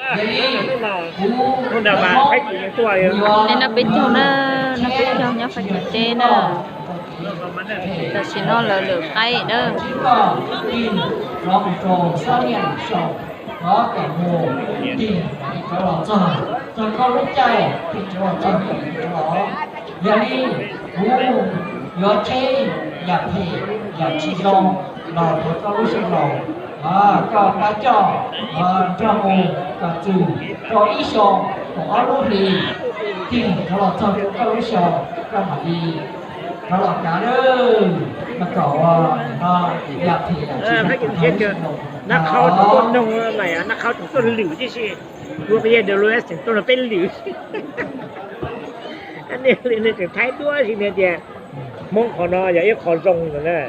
Li no peb caug na, no peb caug nyob Fab Kis teb na. Tam sim no lawv lwm qaib na. Rov mus rau Xab Liaj Xyooj, rov kom mus tig rov los txog, txog koj lub caij tig rov los txog kom mus rov los. Yog li kuv yuav tsheb yam phem yam tsis zoo los rau koj lub xyoo laus, koj pab coj nrog mus kom txwm rau ib xyoo kaum ob lub hlis, tig rov los txog rau koj lub xyoo, koj mam li rov los kav lawm. Mas kom no yam phem yam tsis zoo rau koj lub xyoo laus. Nab qhau tseem tuaj noog mas, nab qhau tseem tuaj lwm tib si. Ua qhov yog W S tseem tuaj nrog peb lwm. Nws tseem thaij duab si nws tias Hmoob qhov no yog ib qho zoo no na.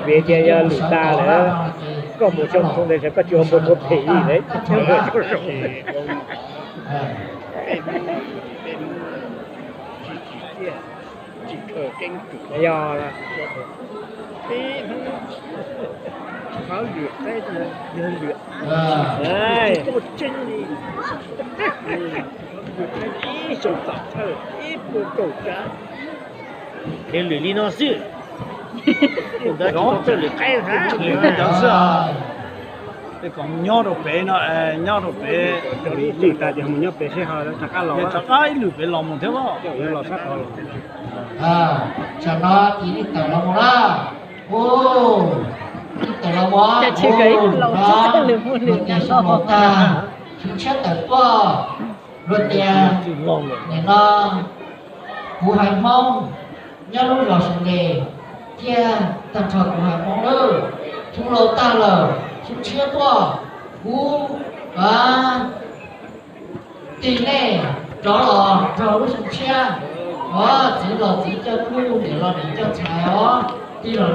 Vim tias yog lwm tas lawm, koj mus xyoo xyoo ntawd koj tsis ua npau suav phem li lawm. Yog qhov lwm qaib yog lwm tsis tuaj tseeb li. Ib xyoo tom thawj ib puas kaum tsav, nws lwm li no xwb. Tus ntawd tsis tau txawj lwm qaib, lwm li ntawd xwb. Tej kom nyob rau pem no, nyob rau pem, lwm tas ces mus nyob pem seb ho rov qab los, rov qab ib lwm pem los mus thiab. Los sab tod los. Tam no ces nej tawm los mus na. Ub, nej tawm los mus, ub, no, luag tias xyoo laus tag, xyoo tshiab tawm tuaj, luag tias nim no kuv haiv Hmoob nyob lub zos Suav Ndes, thiab tag nrho kuv haiv Hmoob lawm, xyoo laus tag lawm, xyoo tshiab tuaj, kuv tig nej rov los nrog lub xyoo tshiab. Os, txiv los txiv coj tub, niam los niam coj ntxhais os, tij los